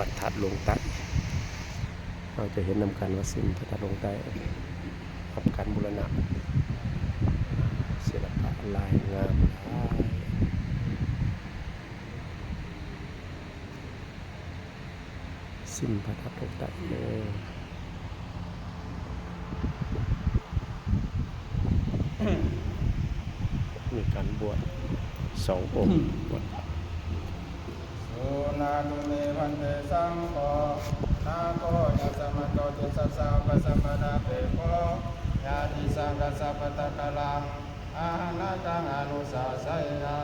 ພະທາດຫຼວງໃຕ້ ເຮົາຈະເຫັນນຳກັນວ່າ ຊິມພະທາດຫຼວງໃຕ້ ຮັບການບູລະນະ ສິລະປະລາຍງາມຫຼາຍ. ຊິມພະທາດໂລກໃຕ້ເດີ ມີການບວດສອງອົງ. ສຸນາທຸເມ ພັນເຕ ສັງໂຄ ນາໂຄ ຍະສະມັນໂຕ ຕິສະສະ ອະປະສະມະນາເປໂກ ຍາຕິສັງຄະສະ ປະຕະກະລັງ ອາຫັງນາຄັງ ອະນຸສາສະຍາ.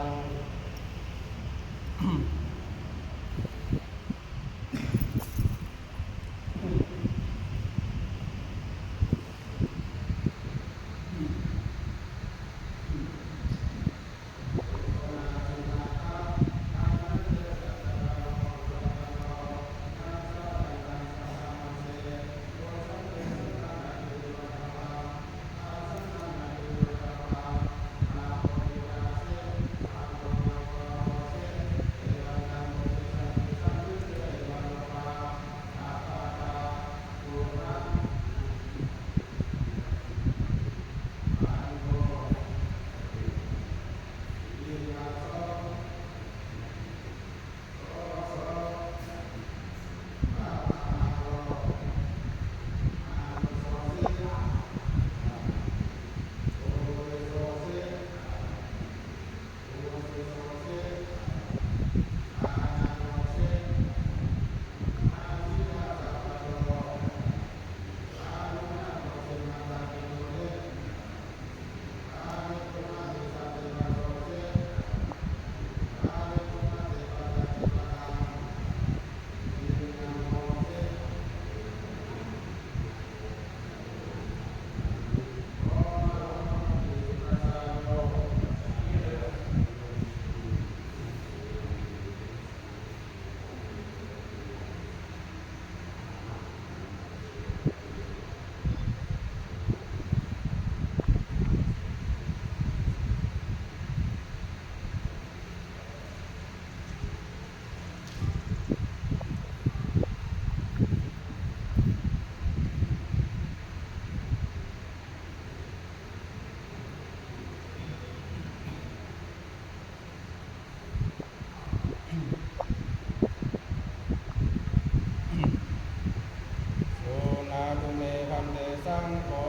Suṇātu me bhante saṅgho,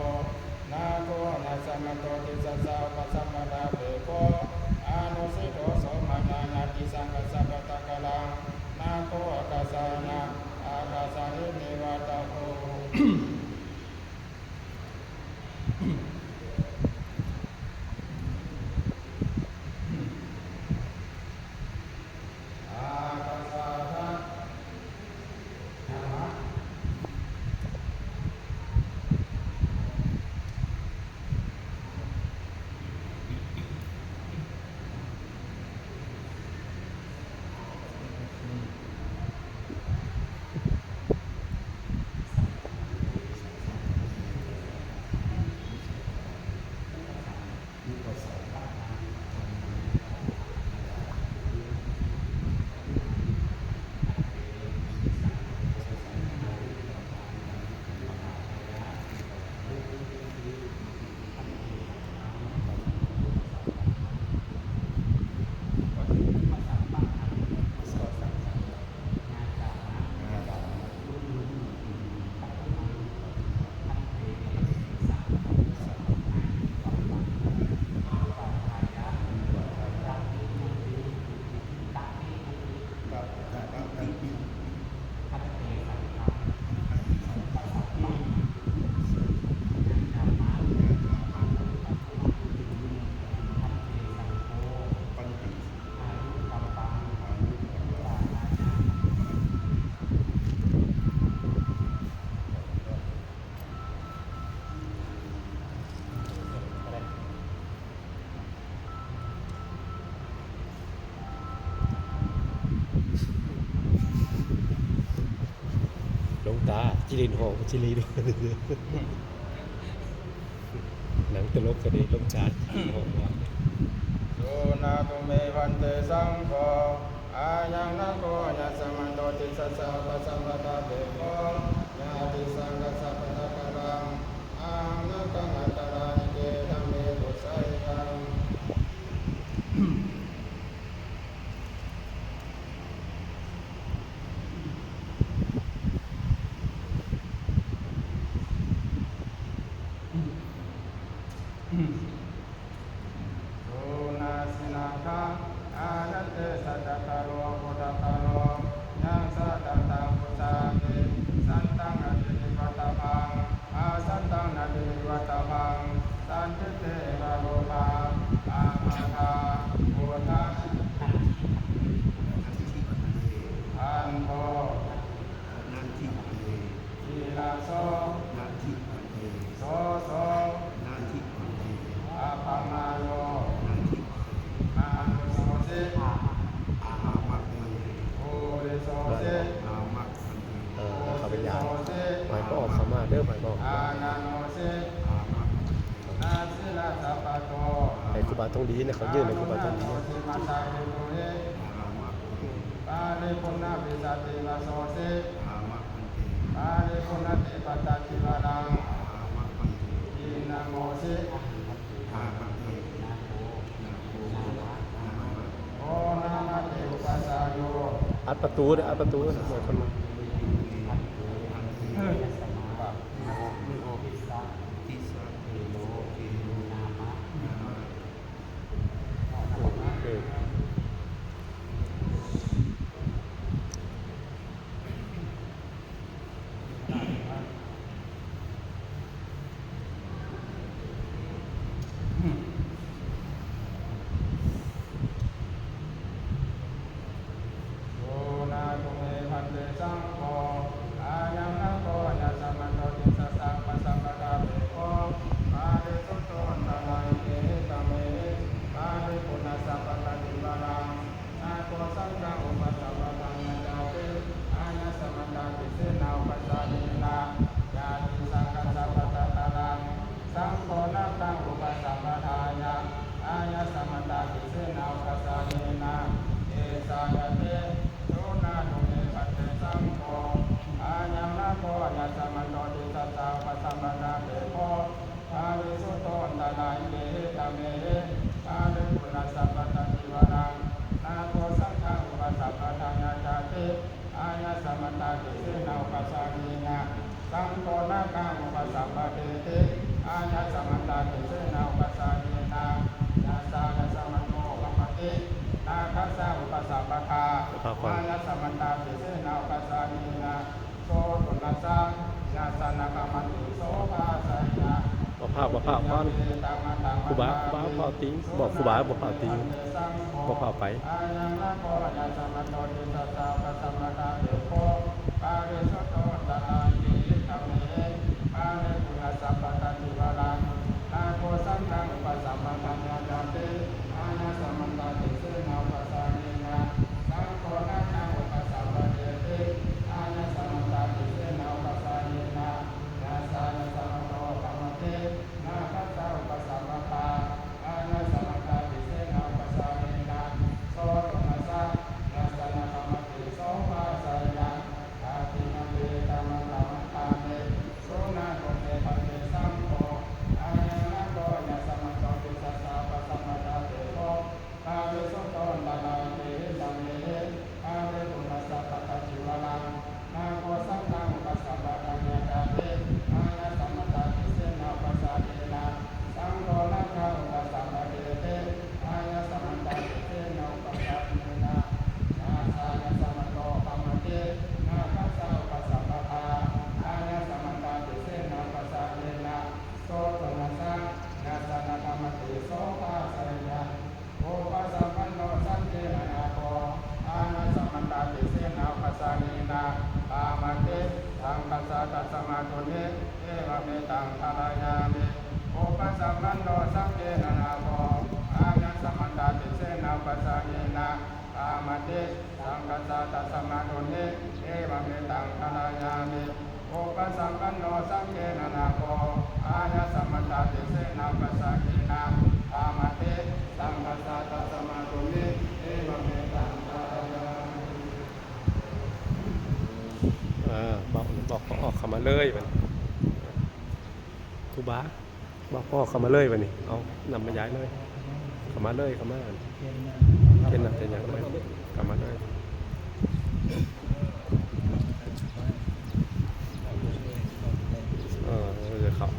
nāgo yasmanto disassa upasampadāpekkho, anussito so mayā, yātisaṅghassa pattakallaṃ, nāgo ākāsayaññā, ākāsayimenā vattabbo. ຫຼວງຕາ ຈິລິນ ຮ້ອງ ຈິລິນ ໜັງຕະຫຼົກກະເດ ລົງຈານ Suṇātu me bhante saṅgho, ayaṃ nāgo yasmanto Saccā upasampadapekkho, ñātisaṅghassa pattakallaṃ, ahaṃ nāgaṃ antarāyike dhamme dussāyaṃ. สุนัสสินังฆัง āyatejā sakkāro buddhakāro, yaṃ sakkārantaṃ pūjāmi, santaṃ natthiṃ vivartabbaṃ, asantaṃ natthiṃ vivartabbaṃ, santinti ekarūpā appagamuttā. Khandho. Natthi bhante. Siraso. Natthi bhante. Soso. Natthi bhante. Appamāṇo. Natthi bhante. Manusosi. Āma bhante. Purisosi. Āma bhante. ເອີ ເຂົ້າໄປຢາມ ໃຫ້ພໍ່ອອກເຂົ້າມາເດີ ໃຫ້ພໍ່ອອກເຂົ້າມາ. Āṇānosi. Āma bhante. Nāsirasappato. ໃຫ້ຄູບາທອງດີນະ ເຂົາຍື່ນໃຫ້ຄູບາທອງດີນະ. Āṇānosi. Maccavibbuhi. Āma bhante. Paripuṇṇavīsativassosi. Āma bhante. Paripuṇṇatipattacīvaraṃ. Āma bhante. Kiṇṇamosi. Āma bhante. Nātho. Nātho. Nāma. Kho nāma te upajjhāyo. ອັດປະຕູເດີ ອັດປະຕູເດີ ໃຫ້ຄົນມາ. Bhante. Tissaṃ. Tissaṃ. Khelo. Khelo. Nāma. Nāma. ໂອເຄ. Suṇātu me bhante saṅgho, ayaṃ nātho āyasmato tissassa upasampadapekkho, parisuddho antarāyikehi dhamme, paripuṇṇassa pattacīvaraṃ. Nātho saṅghaṃ upasampadaṃ yācati, āyasmatā tissena upajjhāyena, ñātisaṅghassa pattakallaṃ. Saṅgho nāthaṃ upasampadāya, āyasmatā tissena upajjhāyena, desayati. Suṇātu me bhante saṅgho, ayaṃ nātho āyasmato tissassa upasampadapekkho, parisuddho antarāyikehi dhamme, paripuṇṇassa pattacīvaraṃ. Nātho saṅghaṃ upasampadaṃ yācati, āyasmatā tissena upajjhāyena, saṅgho nāthaṃ upasampādeti, āyasmatā tissena upajjhāyena, yassa āyasmato khamati, nāthassa upasampadāya, āyasmatā tissena upajjhāyena, so tuṇhassa, yassa na khamati, so bhāseyya. ບໍ່ພາກ ບໍ່ພາກ ຄວາມ ຄູບາ ຄູບາເວົ້າຕິງ ບອກຄູບາບໍ່ພາກຕິງ ບໍ່ພາກໄປ. Ayaṃ nātho āyasmato tissassa upasampadapekkho, parisuddho antarāyikehi dhamme, paripuṇṇassa pattacīvaraṃ. Nātho saṅghaṃ upasampadaṃ yācati, āyasmatā tissena upajjhāyena, saṅgho nāthaṃ upasampadeti, āyasmatā tissena upajjhāyena, yassa āyasmato khamati, nāthassa upasampadāya, āyasmatā tissena upajjhāyena, so tuṇhassa, yassa na khamati, so bhāseyya. Dakkhiṇaṃ pi etaṃ ātappamajjhāmi, suṇātu me bhante saṅgho, ayaṃ nātho āyasmato tissassa upasampadapekkho, parisuddho antarāyikehi dhamme, paripuṇṇassa pattacīvaraṃ. Nātho saṅghaṃ upasampadaṃ yācati, āyasmatā tissena upajjhāyena, saṅgho nāthaṃ upasampadeti, āyasmatā tissena upajjhāyena, yassa āyasmato khamati, nāthassa upasampadāya, āyasmatā tissena upajjhāyena, so tuṇhassa, yassa na khamati, so bhāseyya. Upasampanno saṅghena nātho, āyasmatā tissena upajjhāyena, khamati, saṅghassa tasmā tuṇhī, evametaṃ dhārayāmi. Upasampanno saṅghena nātho, āyasmatā tissena upajjhāyena, khamati, saṅghassa tasmā tuṇhī, evametaṃ dhārayāmi. Upasampanno saṅghena nātho, āyasmatā tissena upajjhāyena, khamati, saṅghassa tasmā tuṇhī, evametaṃ dhārayāmi. ເລີຍບັດນີ້ ຄູບາ ບອກພໍ່ເຂົ້າມາເລີຍບັດນີ້ ເອົານ້ຳມາຢາຍເລີຍ ເຂົ້າມາເລີຍ ເຂົ້າມາ ເຫັນໜ້າເຫັນຫຍັງເລີຍ ເຂົ້າມາເລີຍ ເອີ ເຂົ້າ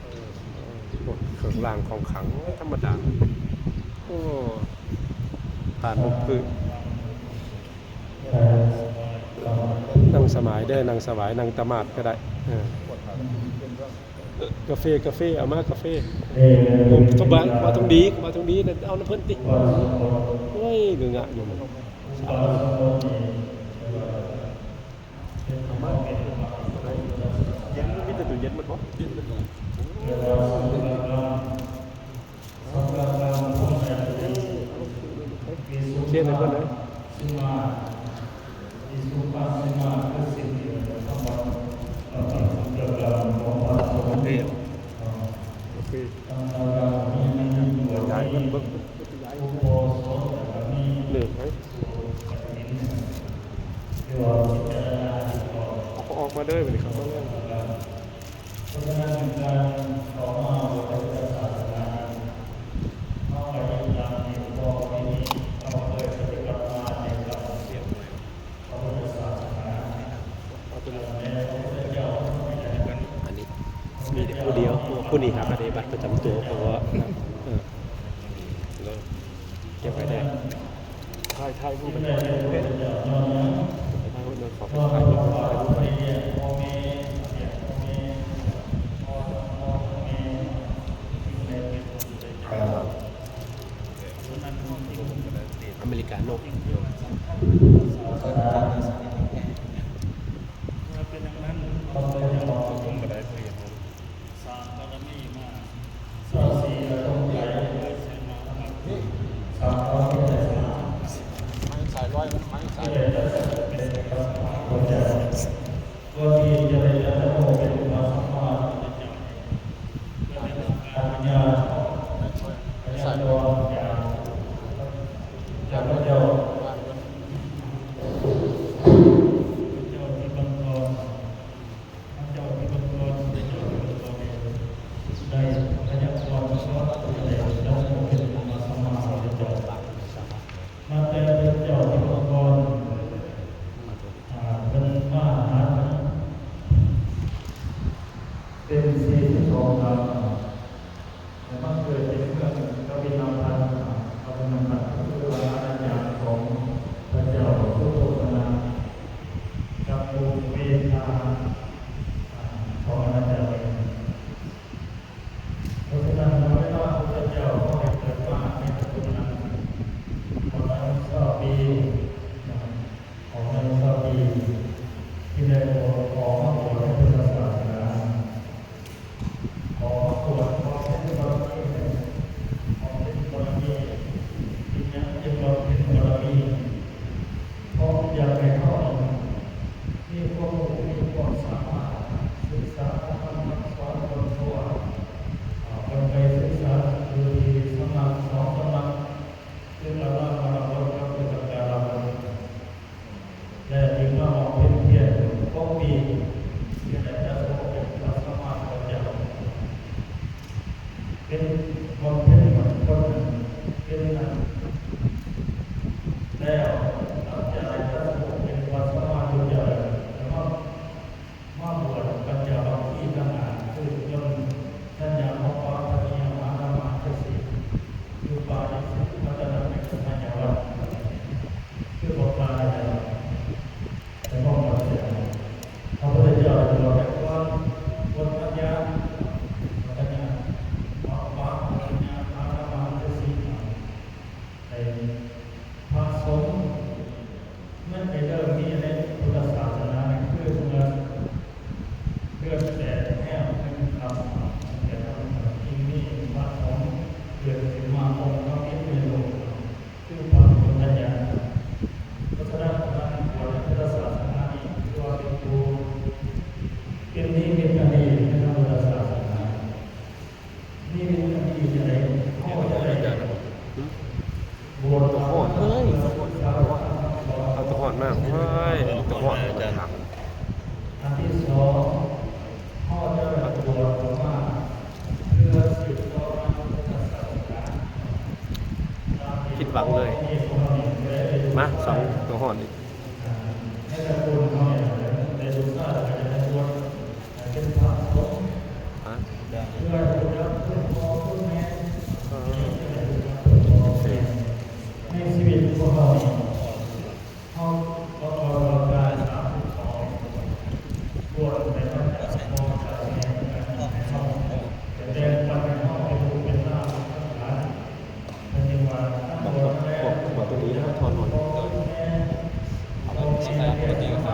ເອີ ໂອ້ ເຄື່ອງລາງຂອງຂັງ ໂອ້ ທຳມະດາ ໂອ້ ຜ່ານໝົດຄື ນັ່ງສະບາຍເດີ ນັ່ງສະບາຍ ນັ່ງຕະໝາດກໍໄດ້ ເອີ ກາເຟ ກາເຟ ເອົາມາກາເຟ ໂອ້ ສະບາຍ ມາຕົງດີ ມາຕົງດີ ເອົານຳເພິ່ນຕິ ໂອ້ຍ ງະງະຢູ່ ສາທຸ ເຢັນ ມີແຕ່ຕູ້ເຢັນໝົດບໍ່? ເຢັນໝົດ ໂອ້ ໂອເຄ ໃຫ້ເພິ່ນເລີຍ ໂອເຄ ໂອເຄ ຂະຫຍາຍເບິ່ງ ເບິ່ງ ເລີກໄວ້ ເອົາເຂົາອອກມາເລີຍ ບັດນີ້ເຂົ້າມາເລີຍ ເພາະສະນັ້ນ ການເຂົ້າມາບວດພະພຸດທະສາສະໜາ ເຮົາກໍຍຶດຕາມທີ່ພໍ່ແມ່ເຮົາເຄີຍປະຕິບັດມາແຕ່ກຳເນີດ ພະພຸດທະສາສະໜາ ແຕ່ພະພຸດທະເຈົ້າ ອັນນີ້ມີແຕ່ຜູ້ດຽວ ຜູ້ນີ້ຫາກໍໄດ້ບັດປະຈຳຕົວ ເພາະວ່າ ເອີ ເກັບໄວ້ແດ່ ຖ່າຍ ຖ່າຍຮູບໄວ້ກ່ອນ ຖ່າຍຮູບ ຂໍຖ່າຍຮູບໄວ້ ຖ່າຍຮູບໄວ້ ອາເມລິກາໂນ ເປັນດັ່ງນັ້ນ ສາມບາລະມີມາ ຊາວສີ່ ອາຕົງໄກ ສາຍຮ້ອຍ ມັນສາຍ ເພື່ອທີ່ຈະໄດ້ຕະຫຼອດເປັນພະສຳມາສຳພຸດທະເຈົ້າ ເພື່ອໄດ້ຮັບອະນຸຍາດ ອະນຸຍາດຈາກ ຈາກພະເຈົ້າ ພະເຈົ້າທີ່ບັງກອນ ພະເຈົ້າທີ່ບັງກອນ ພະເຈົ້າທີ່ບັງກອນ ໄດ້ພະຍາກອນວ່າ ພະເຈົ້າຈະໄດ້ດຳລົງເປັນພະສຳມາສຳພຸດທະເຈົ້າ ມາແຕ່ພະເຈົ້າທີ່ບັງກອນ ອາ ເພິ່ນມາຫາເພິ່ນເປັນສີ່ສິບສອງກັບ ແລະ ມາເກີດໃນເມືອງກະບິນະພັດ ກະບິນະພັດ ກໍຄືວ່າອານາຈັກຂອງພະເຈົ້າພຸດໂທຄະນະ ກັບວົງເວທາ ອາ ຂອງອານາຈັກນີ້. ເພາະສະນັ້ນ ເວລາພະພຸດທະເຈົ້າເຮົາໄດ້ເກີດມາໃນຕະກຸນນັ້ນ ເຮົາອາຍຸຊາວປີ ເຮົາອາຍຸຊາວປີ ຈຶ່ງໄດ້ອອກ ອອກມາບວດໃນພຸດທະສາສະໜາ ອອກມາບວດ ບຳເພັນບາລະມີ ບຳເພັນບາລະມີ ເປັນຫຍັງຈຶ່ງບຳເພັນບາລະມີ? ເພາະຢາກໃຫ້ເຮົານັ້ນມີຄວາມຮູ້ ມີຄວາມສາມາດ ສຶກສາທຳນຳຄຳສອນເບື້ອງຕົວ ເອີ ເພິ່ນໄປສຶກສາຢູ່ທີ່ສຳນັກສອງສຳນັກ ຄືອາລາມມະລະບົດກັບອຸດຕະກາລະບົດ ແລະ ຈຶ່ງມາບຳເພັນພຽນຫົກປີ ຈຶ່ງໄດ້ຕະຫຼອດເປັນພະສຳມາສຳພຸດທະເຈົ້າ ເປັນ ບຳເພັນ ເປັນ ເປັນ ແລ້ວ ຫຼັງຈາກໄດ້ຕະຫຼອດເປັນພະສຳມາສຳພຸດທະເຈົ້າແລ້ວ ກໍມາ ມາບວດປັນຈາວັກຄີທັງຫ້າ ຄື ຈົນ ສັນຍາ ຫອມປາກ ທະນິຍະ ມະຫານາມະ ຫັດຖະສີ ຢູ່ປ່າອິນສິ ພັດທະນາ ແຂວງໄຊຍະວັດ ຄືບອກກ່າວນີ້ແຫຼະ ໃນຫ້ອງປັດສຽງ ພະພຸດທະເຈົ້າໄດ້ບວດແຕ່ກ່ອນ ບົດບັນຍາ ບັນຍາ ຫອມປາກ ທະນິຍະ ມະຫານາມະ ຫັດຖະສີ ໃຫ້ພະສົງ ເລີຍ ມາສອງຕົວຮ້ອນນີ້ ຮະ ໃນຊີວິດຂອງເຮົານີ້ ເຮົາກໍເວົ້າໄດ້ສາມສິບສອງ ຄວນໄດ້ມາຈາກພໍ່ຈາກແມ່ ໃຫ້ເຮົາ ແຕ່ງປັນໃຫ້ເຮົາເປັນລູກເປັນຫຼານລູກເປັນຫຼານ ເພິ່ນຈຶ່ງວ່າ ບອກ ບອກ ບອກຕົວນີ້ນະ ຖອນ ຖອນ ເອົາໄວ້ທີ່ສະຖານປົກກະຕິກໍໄປ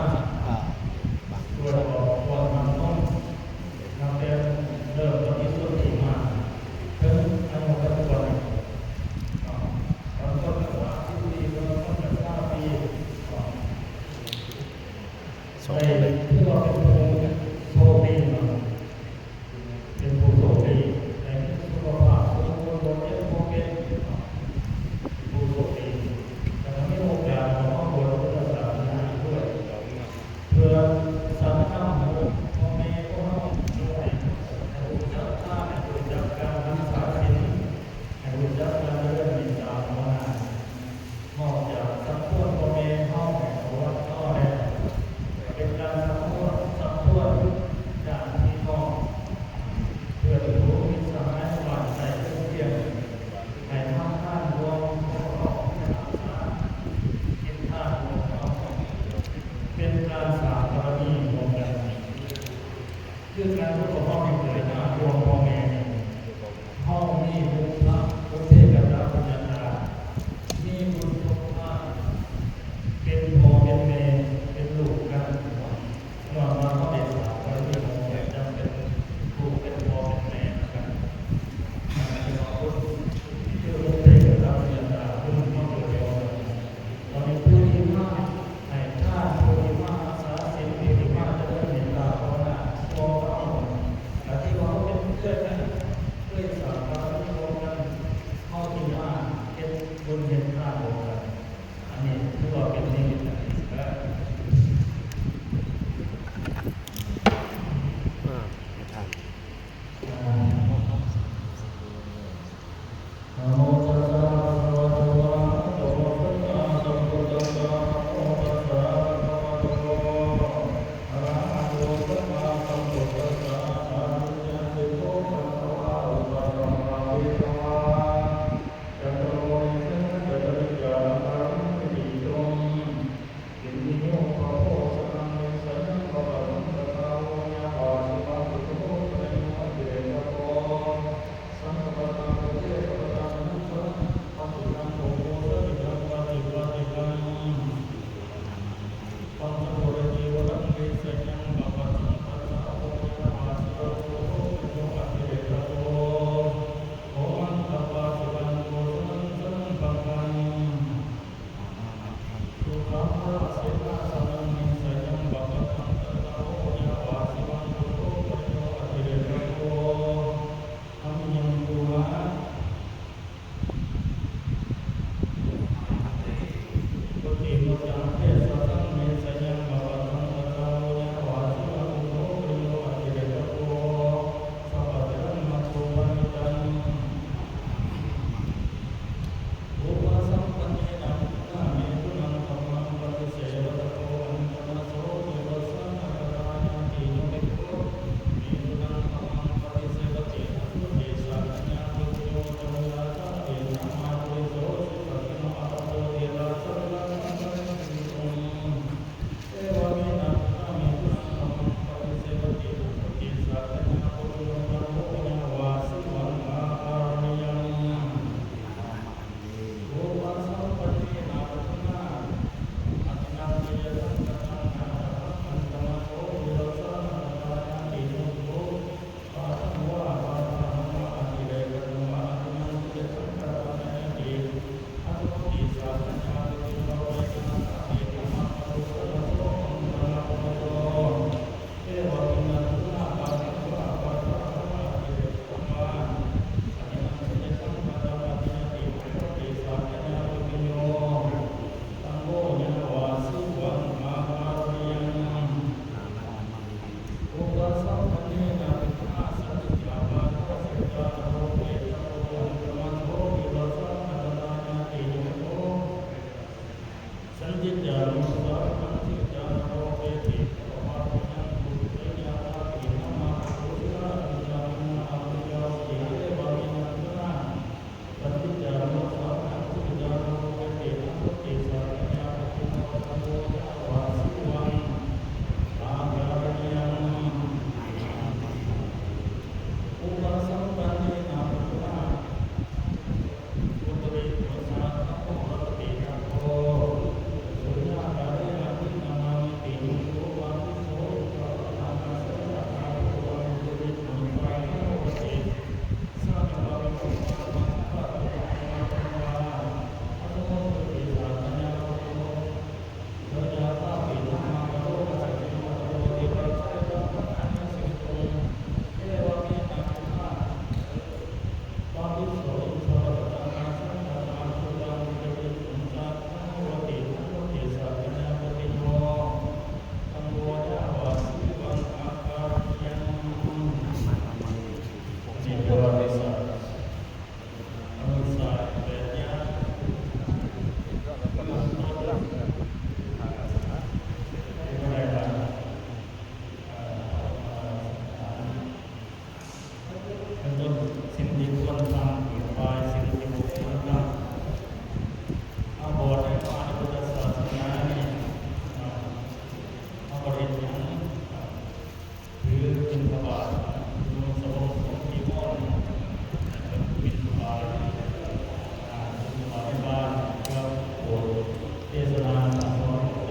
ເທດສະນາສອນຂ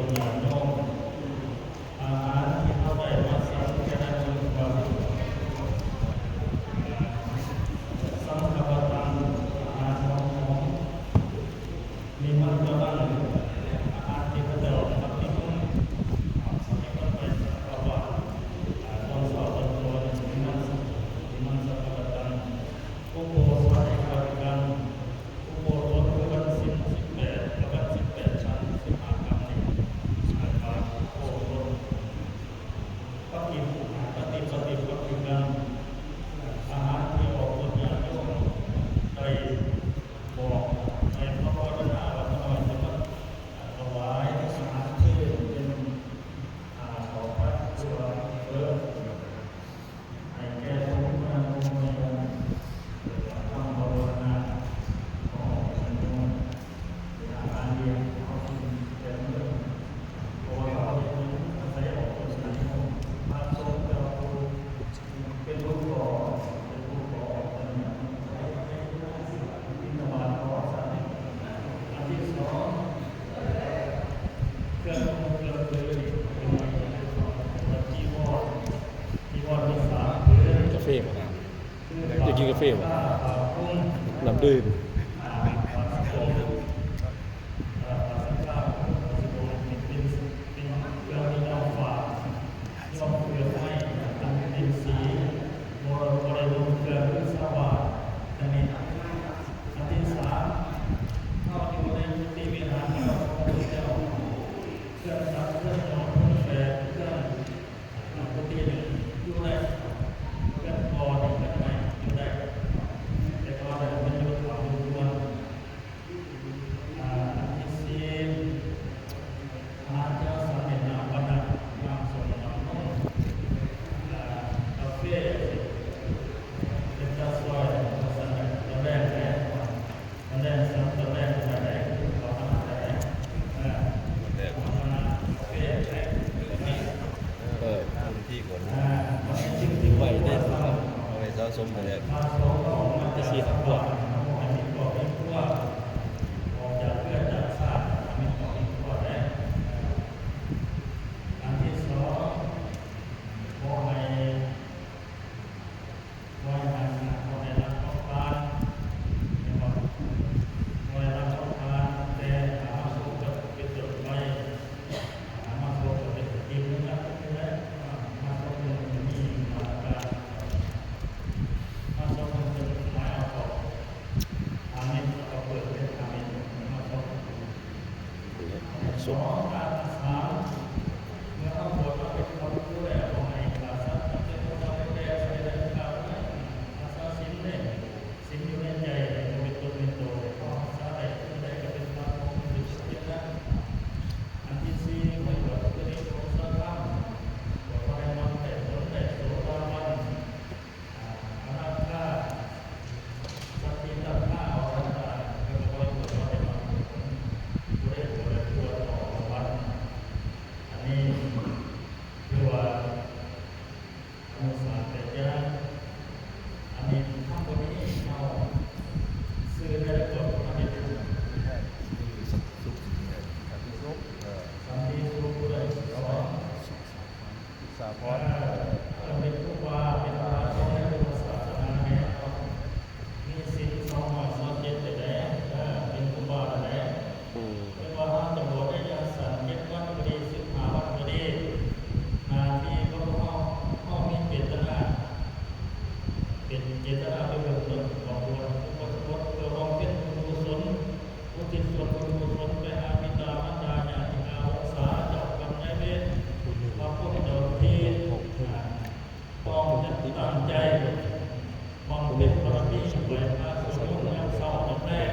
ອງຍາດໂຍມ ອາຫານທີ່ເຮົາໄດ້ມາສັງສະນາກັນ ສັງຄະປະຕັງ ອາຫານຫອມໆ ນີ້ມັນກຳລັງ ອາຫານທີ່ເຂົາເຈົ້າປະຕິບັດ ປະຕິບັດໄປສັງຄະບາດ ອາ ຕອນເຊົ້າຕອນກ່ອນ ນິມັງ ນິມັງສະພະວະຕັງ ອຸໂບສົຖປະຕິປັດຕິກັງ ອຸໂບສົຖຄືວັນສິນສິບແປດ ກັບວັນສິບແປດຄ່ຳສິບຫ້າຄ່ຳນີ້ ເອີ້ນວ່າອຸໂບສົຖ ປະຕິ ປະຕິ ປະຕິປັດຕິກັງ ອາຫານທີ່ອອກຕົນຍາດໂຍມໄດ້ບອກ ໃຫ້ພະວະນາວ່າ ຂ້ານ້ອຍຈະມາຖວາຍອາຫານເທດເປັນ ອາ ເຂົ້າພະ ຫຼືວ່າເອີ ໃຫ້ແກ່ສົງฆ์ພະນັກສົງฆ์ໃນອົງ ເພື່ອຄວາມພາວະນາຂອງອົງພະນັກສົງฆ์ ເພາະວ່າເຮົາເຮັດອາໄສອອກຕົນຍາດໂຍມ ພະສົງฆ์ເຈົ້າຜູ້ເປັນຜູ້ກໍ່ ເປັນຜູ້ກໍ່ອອກຕົນຍາດໂຍມ ໄປບິນທະບາດຂອງສັດ ອັນທີສອງ ເຄື່ອງນຸ່ງເຄື່ອງຖື ເປັນຈີວອນ ຈີວອນມີສາມຜືນ ກາເຟບໍ່? ຢາກກິນກາເຟບໍ່? ນ້ຳດື່ມ ເປັນເຄື່ອງທີ່ນ້ອງຝາກ ນ້ອງເຄື່ອງໄມ້ ອັນເປັນສີ ບໍ່ ບໍ່ໄດ້ນຸ່ງເຄື່ອງຄືຊາວບ້ານ ອັນນີ້ ອັນທີສາມ ເຮົາຢູ່ໃນກຸຕິວິຫານຂອງພະພຸດທະເຈົ້າ ເຄື່ອງສັກ ເຄື່ອງຫຍໍ້ ເຄື່ອງແປະ ເຄື່ອງ ອາ ປົກກະຕິນີ້ຢູ່ໄດ້ ເຮືອນກໍນີ້ເຮືອນໃໝ່ຢູ່ໄດ້ ແຕ່ກໍໄດ້ເປັນຢູ່ເຂົ້າຢູ່ຄວນ ອາ ອັນທີສີ່ ອາຫານທີ່ເຮົາສັງເຮັດນ້ຳປານະ ນ້ຳສົ້ມ ນ້ຳນົມ ອາ ກາເຟ ເປັນຕາຊ່ອຍ ວ່າຊັ້ນແຫຼະ ຕອນແລງແຫຼະ ຕອນແລງສັງ ຕອນແລງເທົ່າໃດ ເຂົ້າມາເທົ່າໃດ ເອີ ເອີ ທີ່ກ່ອນ ໄວ້ໄດ້ ເອົາໄວ້ສະສົມໄປແລ້ວ ຈະຊິຮັບພວກ ອັນທີສອງ ບໍ່ໃຫ້ ບໍ່ໃຫ້ລັກຂອງທານ ແມ່ນບໍ່? ບໍ່ໃຫ້ລັກຂອງທານ ແຕ່ຖ້າເຮົາສົມກັບເປັນຕົ້ນໄປ ຖ້າເຮົາສົມກັບເປັນຕິມນີ້ນະ ນີ້ແຫຼະ ເຮົາສົມເປັນມີມາດຕະການ ເຮົາສົມເປັນໝາຍເອົາເຂົ້າ ອາເມນ ເອົາເປີດເປັນອາເມນ ເຮົາສົມ ສອງ ການຮັກສາ ເມື່ອເຮົາບວດມາເປັນພະຄູແລ້ວ ບໍ່ໃຫ້ຂ້າສັດ ເປັນພະເຈົ້າແຕ່ໃສ່ໃນການໄດ້ຮັກສາສິນເດ້ ສິນຢູ່ໃນໃຈ ບໍ່ເປັນຕົນເປັນໂຕ ເຮົາຮັກສາໄດ້ ຜູ້ໃດກໍເປັນພະຂອງຜູ້ທີ່ເປັນນັ້ນ ອັນທີສີ່ ໃຫ້ບວດເປັນໂອສາທຳ ບວດບໍ່ໃຫ້ມັກໄດ້ຜົນໄດ້ໂສດາບັນ ອາ ອະນາຄາ ສັກກິຕາຄາ ອະນາຄາ ແລ້ວກໍບໍ່ໄດ້ບວດ ບໍ່ໄດ້ບວດ ບໍ່ໄດ້ບວດ ແລ້ວບວດອອກບັດ ອັນນີ້ຖືວ່າອະນຸສານແຕ່ຢ່າງ ອັນນີ້ທຳບໍ່ດີ ເຮົາຊື່ໃນລະບົບທຳເປັນ ສັນຕິສຸກ ຜູ້ໃດສອນ ສາພອນ ເອີ ເປັນຄູບາ ເປັນພະສົງໃນພຸດທະສາສະໜາແມ່ນເນາະ ມີສິນສອງຮ້ອຍຊາວເຈັດ ແຕ່ໃດ ເອີ ເປັນຄູບາແຕ່ໃດ ອືມ ແມ່ນວ່າເຮົາຈະບວດໄດ້ຢ່າງສັ້ນ ເຈັດວັນກໍດີ ສິບຫ້າວັນກໍດີ ໜ້າທີ່ຂອງພວກເຮົາ ເຮົາມີເຈດຕະນາ ເປັນເຈດຕະນາໄປເບື້ອງຕົ້ນຂອງບວດ ອຸໂບສະຖ ເພື່ອບຳເພັນບຸນກຸສົນ ອຸທິດສ່ວນບຸນກຸສົນໄປຫາບິດາມານດາ ຍາຕິກາ ວົງສາ ເຈົ້າກຳນາຍເວນ ພະພຸດທະເຈົ້າທີ່ ຕ້ອງຕັ້ງໃຈບຳເພັນບາລະມີ ໄຫວ້ພະສວດມົນຍາມເຊົ້າຍາມແລງ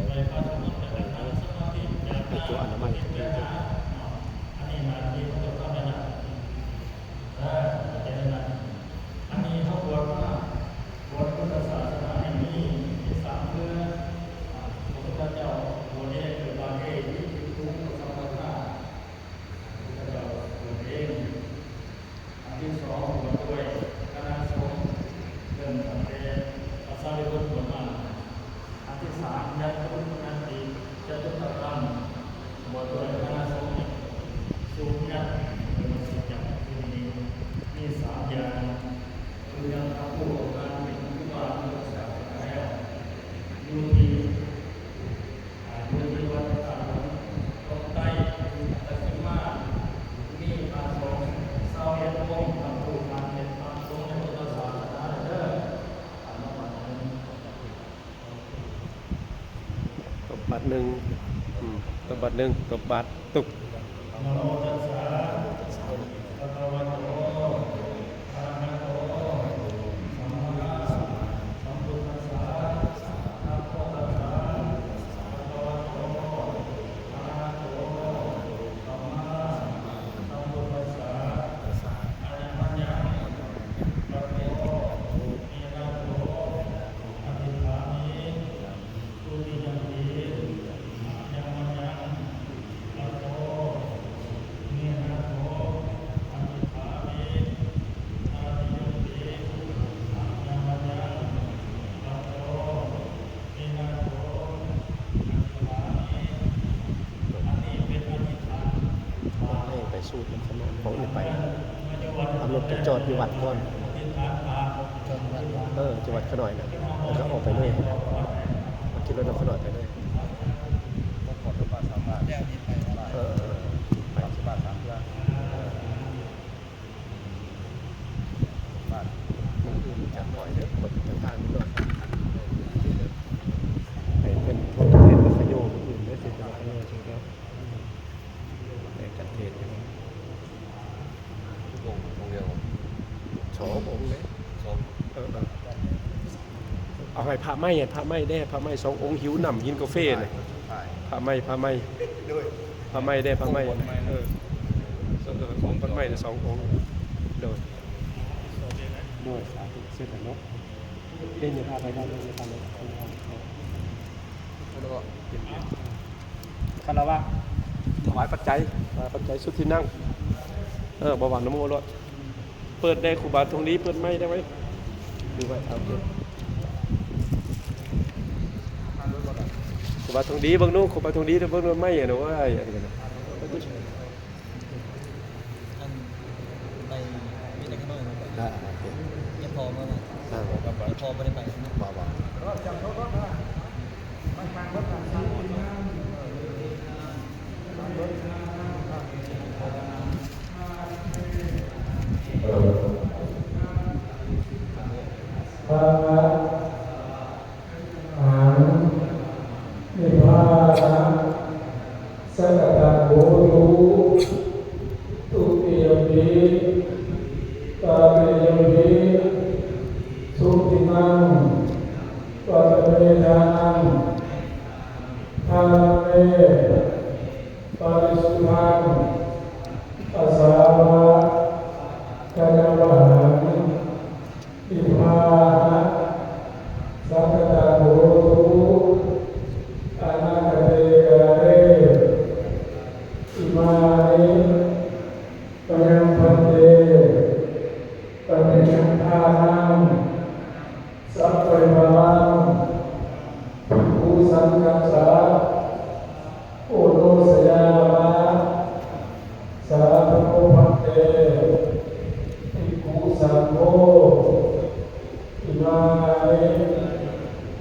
ໄຫວ້ພະສວດມົນ ແລ້ວກໍນັ່ງສະມາທິ ຢາກໜ້າ ອັນນີ້ໜ້າທີ່ຂອງເຈົ້າທຳແມ່ນນະ ເອີ ເຮັດແນວນັ້ນ ອັນນີ້ເຮົາບວດມາ ບວດພຸດທະສາສະໜານີ້ມີ ມີສາມເທື່ອ ອາ ພະພຸດທະເຈົ້າບວດເອງ ຫຼືບາງເອງ ມີພິກຂຸ ສຳມະທາ ພະພຸດທະເຈົ້າບວດເອງ ອັນທີສອງບວດດ້ວຍຄະນະສົງ ເລີ່ມຕັ້ງແຕ່ພະສາລີບຸດບວດມາ ອັນທີສາມຍັດຕະວົງຄະນະຕິ ຈະຕຸຕະຄັນ ໜຶ່ງ ອືມ ຕົບບາດໜຶ່ງ ຕົບບາດ ຕຸບ. ໄປສູດນຳຂະນ້ອຍ ບໍ່ໄດ້ໄປ ເອົາລົດໄປຈອດຢູ່ວັດກ່ອນ ຈອດວັດ ເອີ ຈອດວັດຂະນ້ອຍນະ ແລ້ວກໍອອກໄປເລີຍ ຂີ່ລົດນຳຂະນ້ອຍໄປເລີຍ ເອີ ເອີ ເອີ ໄປ ບາດສາມເທື່ອ ບາດ ມື້ອື່ນຈະປ່ອຍເດີ ເປີດທາງນີ້ກ່ອນ ໃຫ້ເພິ່ນທົ່ວປະເທດ ນະຄະໂຍ ມື້ອື່ນເດີ ເທດນະຄະໂຍ ຈັ່ງເດີ ແບ່ງກັນເທດຢູ່ ອົງ ອົງດຽວ ສອງອົງເດ້ ສອງ ເອີ ເອີ ເອົາໃຫ້ພະໃໝ່ ໃຫ້ພະໃໝ່ແດ່ ພະໃໝ່ສອງອົງ ຫິວນ້ຳ ກິນກາເຟນະ ພະໃໝ່ ພະໃໝ່ ໂດຍ ພະໃໝ່ແດ່ ພະໃໝ່ ເອີ ເອີ ພະໃໝ່ນະ ສອງອົງ ໂດຍ ໂດຍ ສາທຸ ເຊີນນະເນາະ ເປັນຫຍັງພາໄປໄດ້ ເປັນຫຍັງພາໄປໄດ້ ຄາລະວະ ຖວາຍປັດໄຈ ຖວາຍປັດໄຈສຸດທີ່ນັ່ງ ເອີ ບໍ່ຫວັງນະໂມໂລດ ເປີດໄດ້ ຄູບາທອງດີ ເປີດໄມໄດ້ໄວ ຖືໄວ້ ເອົາ ໂອເຄ ຄູບາທອງດີ ເບິ່ງດູ ຄູບາທອງດີ ເບິ່ງດູໄມ ໂອ້ຍ ອັນນີ້ນະ ອັນໄປ ມີແຕ່ຂະນ້ອຍມາ ອ່າ ໂອເຄ ອ່າ ພໍ່ບໍ່ໄດ້ໄປ ບໍ່ ບໍ່ ເອີ ພະ ອະຫັງ ນິບພານະ ສະກະຕັງໂຫຕຸ ទុຕິຍະປິ ຕະຕິຍະປິ ສຸທິນັງ ປະຕະເມທານັງ ທານະເມ ປະລິສຸດທັງ ອາສາວະ ກະຍັງວະຫັງ ນິບພານະ ສະກະຕັງໂຫຕຸ ອະນາຄະເຕກາເລ ອິມານິ ມະຍັງພັນເຕ ປະຕິຍະທານັງ ສັບປະລິວາລັງ ພິກຂຸສັງຄັດສະ ໂອໂນຊະຍາມະ ສາທຸພັນເຕ ພິກຂຸສັງໂຄ ອິມານິ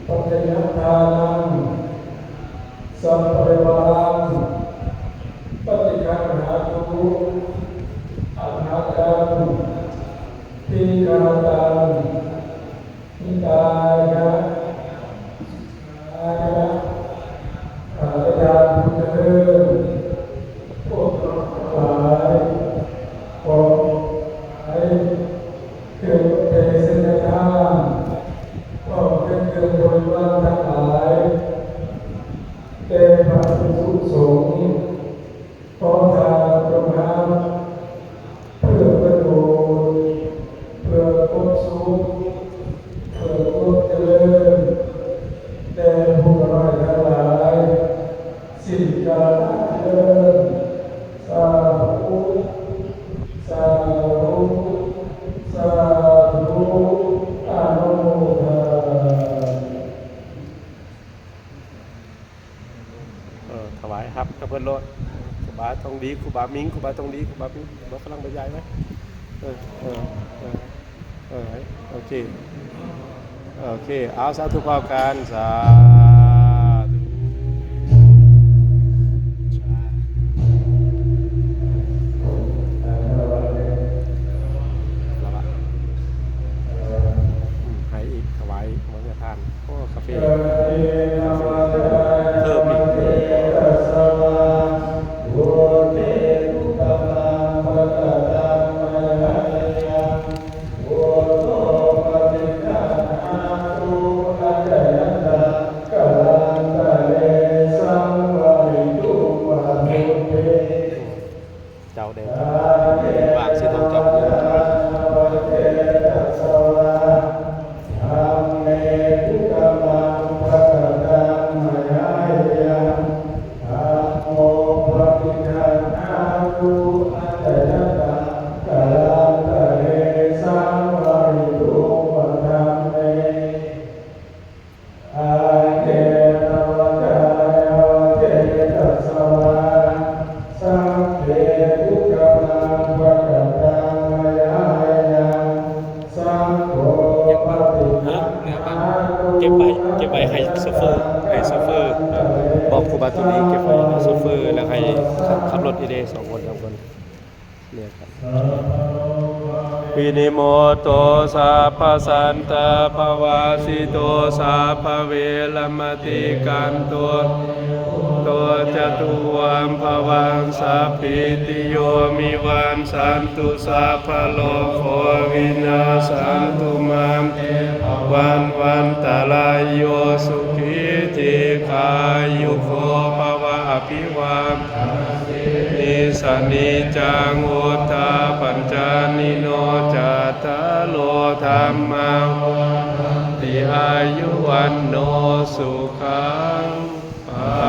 ປັດຈະຍະທານັງ ສັບປະລິວາລັງ ປະຕິຄັນຫາຕຸ ອັດຖະຈັງ ທີຄະຫະຕັງ ມິຕາຍະ ສຸຂາຍະ ຂ້າພະເຈົ້າຜູ້ຈະເລີນ ພວກເຮົາທັງຫຼາຍ ຂໍຖວາຍເຄື່ອງເພສັດຍະທານ ພ້ອມທັງເຄື່ອງບໍລິວານທັງຫຼາຍ ແດ່ພະພິກຂຸສົງ ຂໍທ່ານຈົ່ງຮັບ ເພື່ອປະໂຫຍດ ເພື່ອຄວາມສຸກ ເພື່ອຄວາມຈະເລີນ ແດ່ພວກຂ້ານ້ອຍທັງຫຼາຍ ສິ້ນການເລີນ ສາທຸ ສາທຸ ສາທຸ ອະນຸໂມທະນາ. ເອີ ຖວາຍຮັບກັບເພິ່ນໂລດ ຄູບາທອງດີ ຄູບາມິງ ຄູບາທອງດີ ຄູບາມິງ ຄູບາກຳລັງບັນຍາຍໄວ້ ເອີ ເອີ ເອີ ເອີ ໂອເຄ ໂອເຄ ເອົາ ສາທຸພ້ອມກັນ ສາທຸ ລະວະ ອືມ ໃຫ້ອີກ ຖວາຍ ເມືອງຍາທານ ໂອ້ ກາເຟ ກາເຟ ເພີ່ມອີກ ບາງຊິທາງຈອມໂກ ເກັບໄວ້ ເກັບໄວ້ໃຫ້ໂຊເຟີ ໃຫ້ໂຊເຟີ ບອກຄູບາໂຕນີ້ເກັບໄວ້ໃຫ້ໂຊເຟີ ແລ້ວໃຫ້ຂັບລົດອີເດສອງຄົນສາມຄົນ. ວິນິໂມໂຕ ສັບພະສັນຕະພະວາສິໂຕ ສັບພະເວລະມະຕິກັນຕຸ ໂຕຈະຕຸວັງພະວັງ ສັບພິຕິໂຍ ວິວັນສັນຕຸ ສັບພະໂລໂຄ ວິນາສັນຕຸ ມາເຕ ພະວັນວັນຕະລາຍໂຍ ສຸຂີ ທີຄາຍຸໂກ ພະວະ ອະພິວາທະນະ ສະນິຈັງ ວຸດທາປັນຈານິໂນ ຈັດຕາໂລ ທຳມາ ວັນຕັນຕິ ອາຍຸ ວັນໂນ ສຸຂັງ ພະ